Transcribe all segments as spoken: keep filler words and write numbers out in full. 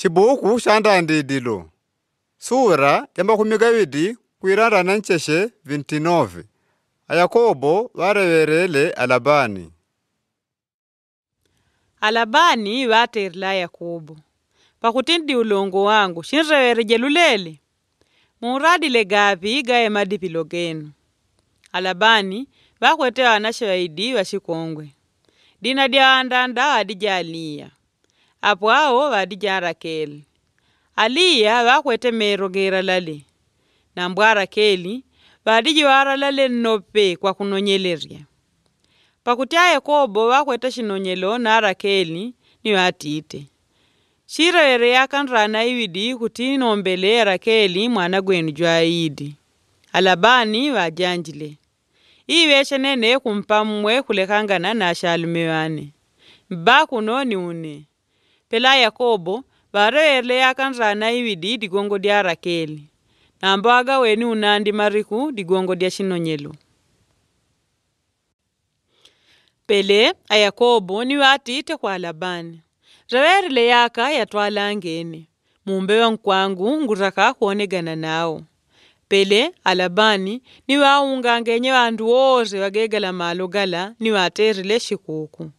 chibuku sha ndandidilo. Sura ya makumi gawidi kwila ndana ncheche vintinove. Ayakobo ŵaleŵelele alabani. Alabani ŵatelile ayakobo, pakuti ndi ulongo wangu shinleŵeleje lulele? Munradile gaŵi gaye madipilo genu? Alabani ŵakwete ŵanache ŵaidi ŵachikongwe. Dina dya ŵandanda ŵadija aliya. Apo awo ŵadija arakeli. Aliya ŵakwete melo gelalale. Nambo arakeli ŵadiji ŵalalale nnope kwa kunonyelerya. Pakuti ayakobo ŵakwete chinonyelo na arakeli, ni ŵatite, chileŵele yaka nlana iŵidi kuti nombele arakeli mwana gwenu jwaidi. Alabani ŵajanjile, iŵeche nene kumpa mmwe kulekangana na achalume ŵane. Mbakuno ni une. Pela yakobo ŵaleŵele yaka nlana iŵidi ligongo lya arakeli. Nambo agaweni unandi maliku ligongo lya chinonyelo. Pele ayakobo ni ŵatite kwa alabani, leŵelile yaka yatwalangene. Mumbe ŵankwangu ngutaka kwonegana nawo. Pele alabani ni ŵaungangenye ŵandu wose ŵagegala malo gala ni ŵatelile chikuku.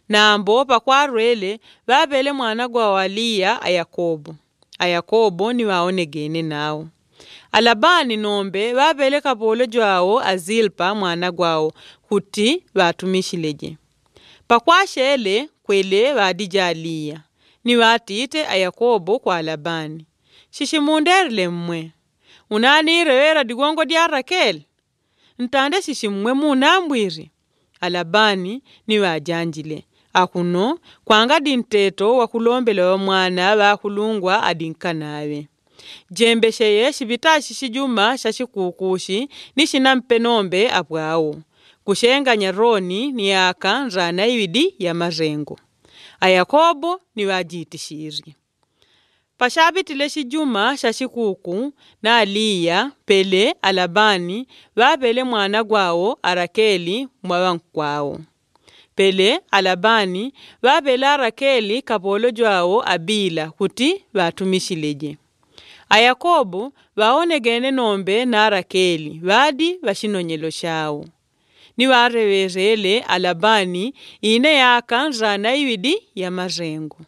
Nambo pakwalwele ŵapele mwana gwawo aliya ayakobo. Ayakobo ni ŵaonegene nawo. Alabani nombe ŵapele kapolo jwawo azilpa mwana gwawo kuti ŵatumichileje. Pakwachele kwele ŵadija aliya, ni ŵatite ayakobo kwa alabani, chichimundelile mmwe? Unani ileŵela ligongo lya arakeli? Ntande chichi mmwe munambwili? Alabani ni ŵajanjile, akuno kwangadi nteto wakulombela ŵamwana ŵakulungwa adi nkanaŵe. Jembe cheye chipitachi chijuma chachikukuchi ni chinampe nombe apwawo. Kuchenganya loni ni aka nlana iŵidi ya malengo. Ayakobo ni ŵajitichili. Pachapitile chijuma chachikuku na aliya pele alabani ŵapele mwana gwawo arakeli mwa ŵankwawo. Pele alabani ŵapele arakeli kapolo jwawo abila kuti ŵatumichileje. Ayakobo ŵaonegene nombe na arakeli ŵadi ŵachinonyelo chawo. Ni ŵaleŵelele alabani ine yaka nlana iŵidi ya malengo.